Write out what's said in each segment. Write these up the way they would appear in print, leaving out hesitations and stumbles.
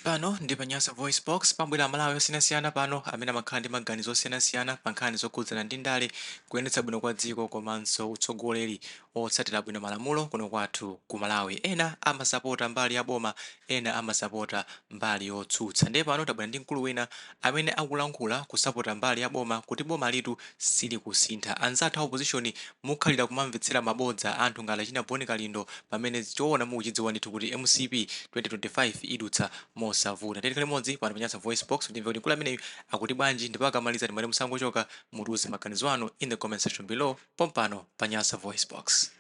Pano ndi pa Nyasa VoiceBox. Pabwera Amalawi osiyanasiyana pano amene amakhala ndi maganizo osiyanasiyana pa nkhani zokhudzana ndi ndale, kuyendetsa bwino kwa dziko komanso utsogoleri otsatira bwino malamulo kuno kwathu ku Malawi. Ena amasapota mbali ya boma, ena amasapota mbali yotsutsa. Ndiye pano tabwera ndi mkulu wina amene akulankhula kusapota mbali ya boma kuti boma litu silikusintha. Anzathu a opposition mukhalira kumamvetsera mabodza anthu ngati achina Bon Kalindo pamene choona mukuchidziwa ndithu kuti MCP 2025 idutsa mosavuta. Tikhale limodzi pano pa Nyasa VoiceBox timve kuti mkulu ameneyu akuti bwanji, ndipo akamaliza timati musangochoka, mutiuze maganizo anu in the comment section below pompano pa Nyasa VoiceBox.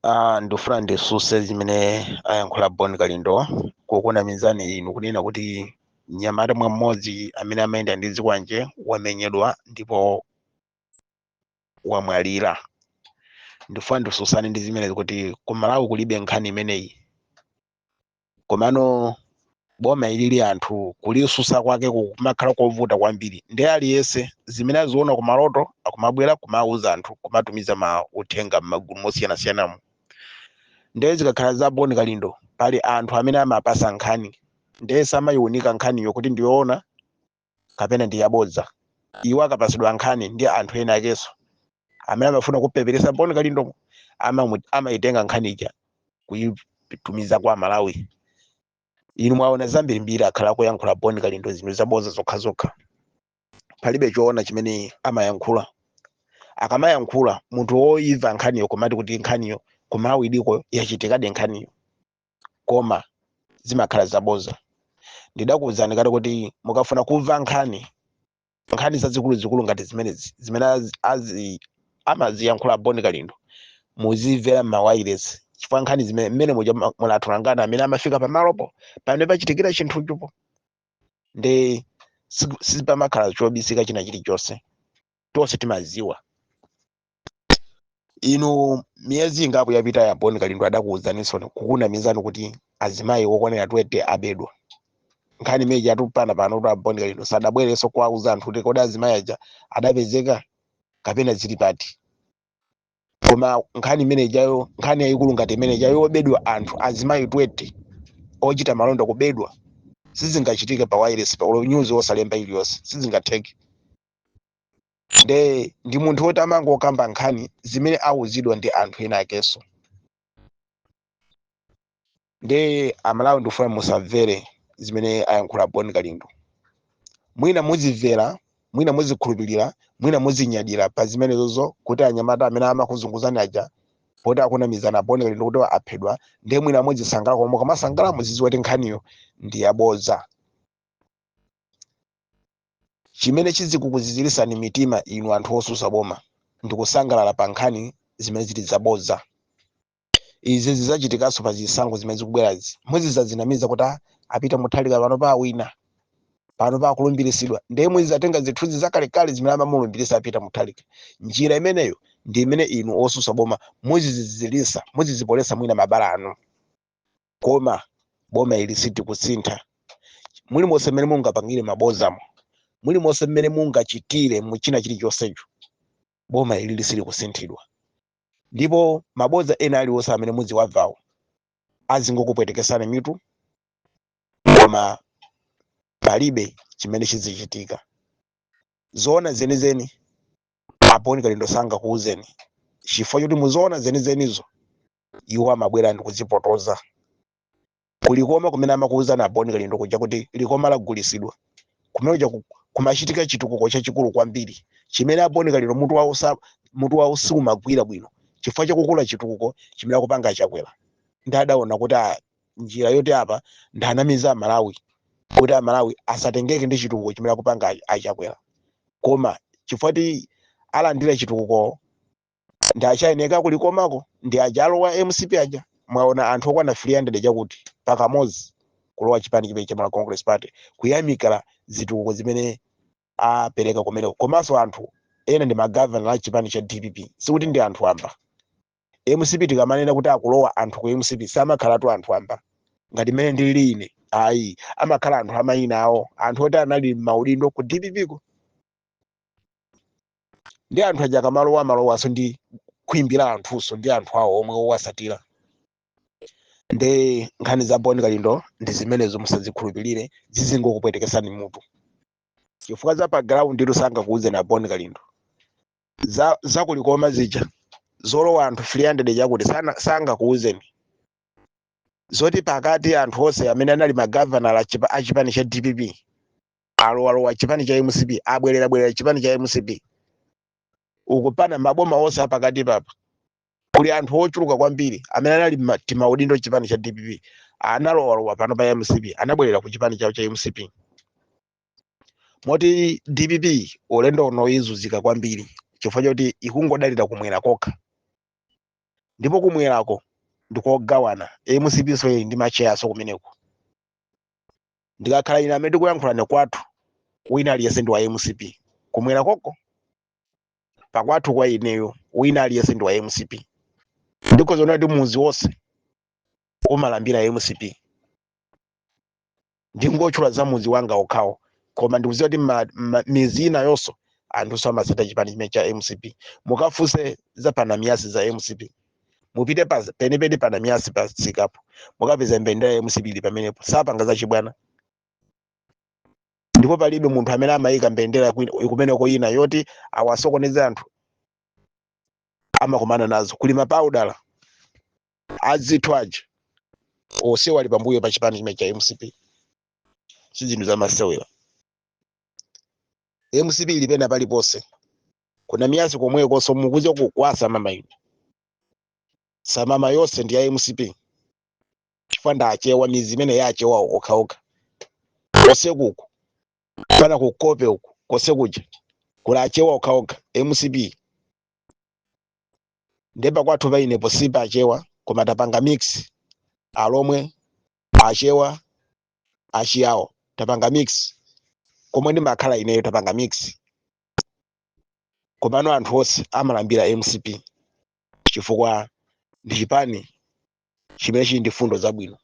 Ah, ndifuna ndisuse zimene ayankhula Bon Kalindo kukunamizani inu kunena kuti mnyamata mmodzi amene amayenda ndi zikwanje wamenyedwa ndipo wamwalira. Ndifuna ndisusane ndi zimenezi kuti ku Malawi kulibe nkhani imeneyi. Komano boma ilili anthu kulisusa kwake kumakhala kovuta kwambiri, ndi aliyense zimene aziona kumaloto akumabwera kumauza anthu, kumatumiza ma uthenga m'magulu mosiyanasiyanamo. Ndiye zikakhala za Bon Kalindo, pali anthu amene amapasa nkhani, ndiye samayiunika nkhaniyo kuti ndiyoona kapena ndi yabodza. Iwo akapasidwa nkhani ndi anthu ena akenso amene amafuna kupeperesa Bon Kalindo, amayitenga nkhani ija kuyitumiza kwa Malawi. Inu mwaona zambirimbiri akhala akuyankhula Bon Kalindo zinthu zabodza zokhazokha, palibe choona chimene amayankhula. Akamayankhula, munthu woimva nkhaniyo komati kuti nkhaniyo ku Malawi iliko, yachitikadi nkhaniyo, koma zimakhala zabodza. Ndidakuwuzani kale kuti mukafuna kumva nkhani, nkhani zazikuluzikulu ngati zimenezi zimene amaziyankhula Bon Kalindo, muzimvera m'mawayilesi, chifukwa nkhani zimene mmene muja mulatulangana amene amafika pamalopo pamene pachitikira chinthuchopo, ndi sipamakhala chobisika china chilichonse, tonse timaziwa. Inu, miyezi ingapo yapita ya Bon Kalindo adakuwuzaninso kukunamizani kuti azimayi okwanira 20 abedwa. Nkhani imene yatupana pano kuti Bon Kalindo sadabwerenso kuwauza anthu kuti kodi azimayi aja adapezeka kapena zili pati. Koma nkhani imene ijayo, nkhani yayikulu ngati imene ijayo yobedwa anthu azimayi 20 ochita malonda kubedwa, sizingachitike pa wireless, pa news osalemba iliyonse, sizingatheke. Nde ndi munthu woti amangokamba nkhani zimene awuzidwa ndi anthu ena akenso. Nde Amalawi, ndikufuna musamvere zimene ayankhula Bon Kalindo. Mwina muzimvera, mwina muzikhulupirira, mwina muzinyadira pa zimenezozo kuti anyamata amene amakuzunguzani aja poti akunamizana Bon Kalindo kuti aphedwa, ndiye mwina muzisangalala. Koma mukamasangalala, muzidziwa kuti nkhaniyo ndi yabodza. Chimene chizikukuzizirisani mitima inu anthu osusa boma ndikusangalala pa nkhani zimene zili zabodza. Izi zidzachitikanso pa zisankho zimene zikubwerazi. Muzidzazinamiza kuti, "Ah, a Peter Mutharika pano pa awina, pano pa akulumbiritsidwa." Ndiye muzidzatenga zithunzi zakalekale zimene amamulumbirisa a Peter Mutharika. Njira imeneyo ndi imene inu osusa boma muzizizirisa, muzizipolesa mwina mabala anu, koma boma ili sitikusintha. Mulimonse mmene mungapangire mabozamo, mulimonse mmene mungachitire muchina chilichonsecho, boma ili lisili kusinthidwa. Ndipo mabodza ena aliwonse amene muziwamvawo azingokupwetekesani mitu, koma palibe chimene chizichitika. Zoona zenizeni a Bon Kalindo sangakuuzeni, chifukwa choti muzoona zenizenizo iwo amabwera ndi kuzipotoza. Kulikoma kumene amakuuzani a Bon Kalindo kuja kuti Likoma lagulisidwa, kumene kuja kumachitika chitukuko chachikulu kwambiri chimene a Bon Kalindo mutu wawo siumagwira bwino chifukwa chakukula chitukuko chimene akupanga Chakwera. Ndi adaona kuti a njira yoti apa ndanamiza Amalawi kuti Amalawi asatengeke ndi chitukuko chimene akupanga aChakwera, koma chifukwa ti alandira chitukuko ndi achayeneka kulikomako ndi aja alowa MCP aja. Mwaona anthu okwana 300 chakuti pakamodzi kulowa chipani chimene cha Malawi Congress Party, kuyamikira zitukuko zimene apereka kumeneko. Komanso anthu ena ndi magavana a chipani cha DPP, sikuti ndi anthu amba. MCP tikamanena kuti akulowa anthu ku MCP, samakhalatu anthu amba ngati mmene ndilili ine, ayi, amakhala anthu amayina awo, anthu oti anali m'maudindo ku DPP ko. Ndi anthu aja akamalowa, amalowanso ndi khwimbi la anthunso ndi anthu awo omwe owasatira. Nde nkhani za Bon Kalindo ndi zimenezo, musazikhulupirire, zizingokupwetekesani mutu, chifukwa za pa ground ilu sangakuuze na Bon Kalindo. Za zakulikoma zija zolowa anthu 300 chakuti sangakuuzeni. Zoti pakati anthu onse amene anali magavanala a chipani cha DPP alowalowa chipani cha MCP, abwererabwerera chipani cha MCP uku, pana maboma onse apakati papa kuli anthu ochuluka kwambiri amene anali timaudindo chipani cha DPP analowalowa pano pa MCP, anabwerera ku chipani chawo cha MCP. Moti DPP ulendo uno izunzika kwambiri chifukwa choti ikungodalira kumwera kokha, ndipo kumwerako ndikogawana. MCP so ili ndi macheyaso kumeneko. Ndikakhala ine amene ndikuyankhulani, kwathu wina aliyense ndi wa MCP. Kumwera koko pakwathu kwa ineyo wina aliyense ndi wa MCP. Ndikhoza kuti muzi wonse umalambira MCP. Ndingotchula za muzi wanga okhawo, koma ndikudziwa kuti mizi ina yonso anthu amasata chipani chimene cha MCP. Mukafunse za panamiyasi za MCP, mupite pa penepene panamiyasi pasikapo, mukapeza mbendera ya MCP ili pamenepo. Sapanga zachibwana, ndipo palibe munthu amene amayika mbendera kumeneko ina yoti awasokoneze. Anthu amakumana nazo kuli mapaudala azithu aja onsewo ali pambuyo pa chipani chimene cha MCP. Si zinthu zamasewera. MCP ili pena paliponse. Kuna miyasi komwekonso mukuziwa kwa samama ino, samama yonse ndi ya MCP chifukwa ndachewa, mizi imene yachewa okhaokha konse kuku pana kukope uku konse kuja kuli achewa okhaokha MCP. Ndemba kwathu painepo sipa achewa, koma tapanga mix, alomwe, achewa, achiyawo, tapanga mix. Komwe ndimakhala ineyo tapanga mix, komano anthu onse amalambira MCP chifukwa ndi chipani chimene chili ndi fundo zabwino.